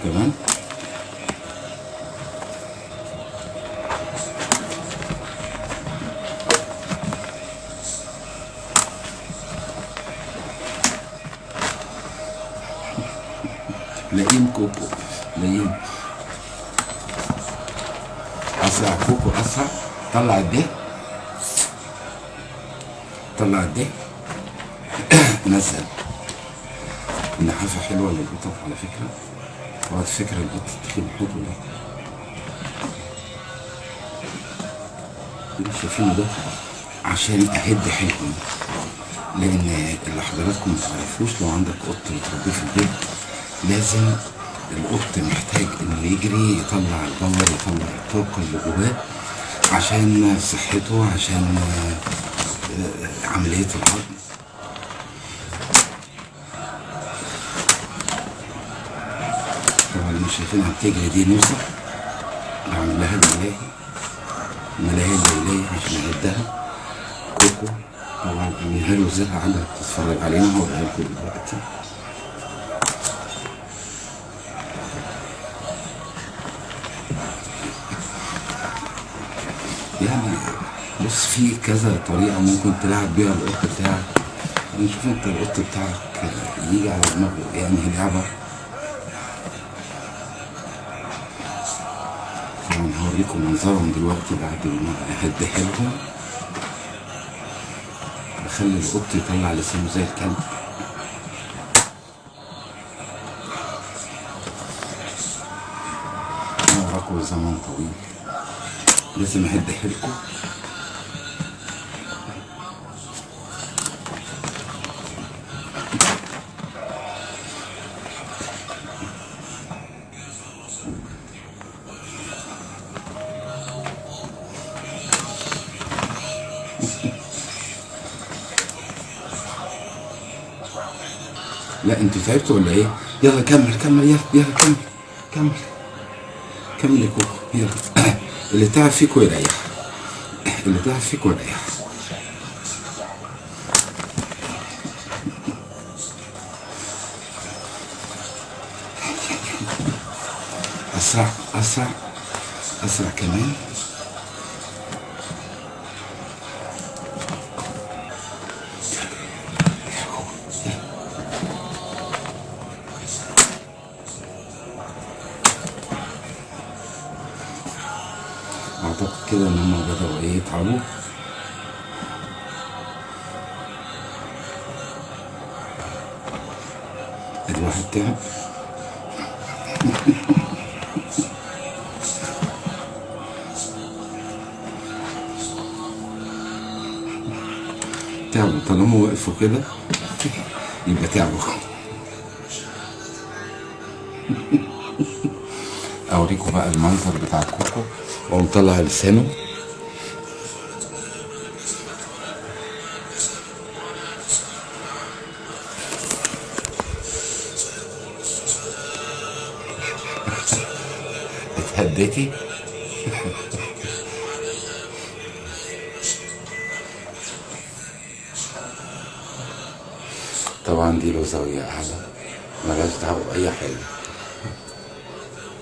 كمان. لئيم كوكو، لئيم. اسرع كوكو اسرع، طلع ده، طلع ده، نزل. النحافة حلوة للقطط على فكرة. وعلى فكرة القط تخين حلو ده اللي شايفينه ده عشان اهد حيلهم، لان اللي حضراتكم ما تعرفوش لو عندك قط بتربيه في البيت لازم القط محتاج انه يجري يطلع ال power، يطلع الطاقة اللي جواه عشان صحته، عشان عملية الهضم. طبعا اللي شايفينها بتجري دي نوسة، بعمل لها الملاهي، الملاهي الليلية عشان اعدها. كوكو طبعا عاملها له زرع قاعدة بتتفرج علينا، هوريها لكم دلوقتي. يعني بص في كذا طريقة ممكن تلعب بيها القط بتاعك، نشوف انت القط بتاعك يجي على دماغه يعني لعبة. طبعا هوريكم منظرهم دلوقتي بعد ما اهديها لهم. بخلي القط يطلع لسانه زي الكلب. انا وراكم زمن طويل، لازم اهد حيلكم. لا انتوا تعبتوا ولا ايه؟ يلا كمل كمل، يلا يلا كمل كمل كمل يا كوكو، يلا. اللي تعب فيكوا يريح، اللي تعب فيكوا يريح. اسرع اسرع اسرع كمان. اعتقد كده ان هم بدأوا ايه يتعبوا. ادي واحد تعب. تعبوا طالما وقفوا كده يبقى تعبوا. اوريكم بقى المنظر بتاع كوكو وهو مطلع لسانه. اتهديتي؟ طبعا دي له زاوية أعلى، ملهاش دعوة بأي حاجة.